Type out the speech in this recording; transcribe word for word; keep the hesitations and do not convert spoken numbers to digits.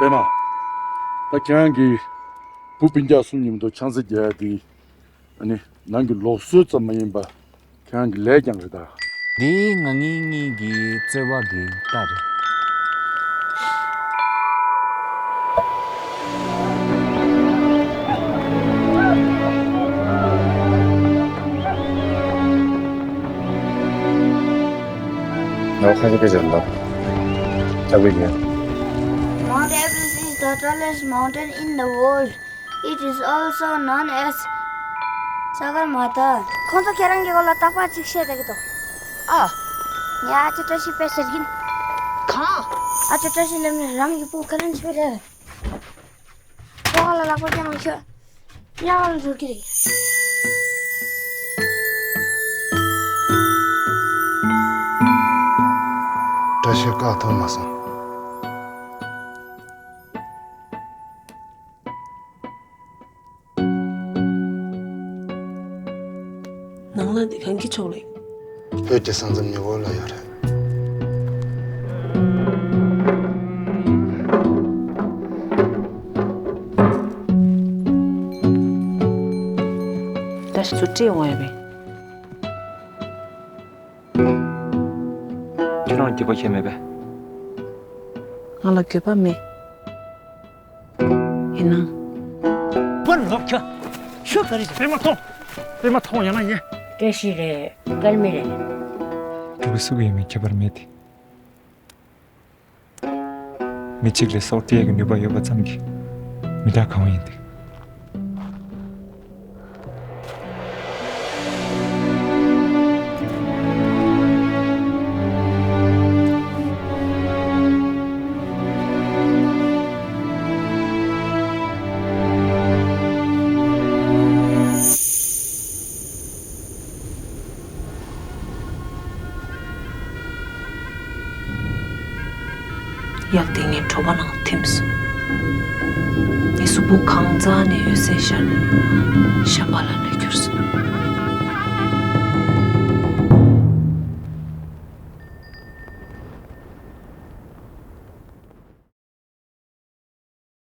ཨེ་མ། ད་ཁྱེད་རང་གི་བུ་སྤུན་ཀྱག་གསུམ་མཉམ་དུ་ཆང་ས་རྒྱག་ཡ་དེ། ཨ་ནི་ནང་གི་ལུགས་སྲོལ་ཙམ་མ་ཡིན་པ། ཁྱེད་རང་གི་ལས་ཀྱང་རེད་ད། འདི་ང་གཉིས་གཉིས་ཀྱི་རྩོད་པ་གི་རྟགས་རེད། ང་ཁ་ཤས་ཀྱི་འཇོན་ཐང་། ལྟ་བུ་ཡིན། Mount Everest is the tallest mountain in the world. It is also known as Sagarmatha. ཁོང་ཚོ་ཁྱེད་རང་གི་སྐོར་ལ་རྟག་པར་ཅིག་བཤད་བསྡད་ཀྱི་འདུག་ཨ། ངས་ཨ་ཅེ་བཀྲ་ཤིས་དཔེ་ཟེར་གྱིན། གང་། ཨ་ཅེ་བཀྲ་ཤིས་ལབ་ནས་རང་གི་བུ་ཁ་ལན་ཆོད་རེད། ཕོ་བ་ལ་ལག་པ་བརྐྱངས་ལ་ཤོད། དམྱལ་བ་ལ་འགྲོ་གི་རེད། བཀྲ་ཤིས་བཀག་ཐུབ་མ་སོང་། ནང་ལ་འདི་གང་གི་ཕྱོགས་ལས། བོད་ཀྱི་ས་མཚམས་ཉེ་འཁོར་ལ་ཡོད་རེད། བཀྲ་ཤིས་ཚུར་སྤྲད་འོང་ཡ་མེད། ཁྱོད་རང་འགྱོད་པ་བྱས་མེད་པས། ང་ལ་འགྱོད་པ་མེད། ཡིན་ནའང་། པར་ལོག་ཁྱོད། ཤོད་ག་རེ་བྱེད། པད་མ་ཐོངས། པད་མ་ཐོངས་ཡང་ན་ཉན། བཀྲ་ཤིས་རེད། སྐལ་མི་རེད། འགྱོད་པ་སུ་གི་ཡིན་མིན་ཁྱད་པར་མེད་དེ། མི་གཅིག་ལ་སྲོག་སྐྱེལ་གྱི་ནུས་པ་ཡོད་པ་ཙམ་གྱིས་མི་དག་གང་བ་ཡིན་ཏེ། ཡབ་དེ་ངའི་གྲོད་པ་ནང་ཐིམ་སོང་། ངའི་གཟུགས་པོ་གང་རྩ་ནས་འོད་ཟེར་ཤར་ནས་ཤམ་བྷ་ལ་ལ་གྱུར་སོང་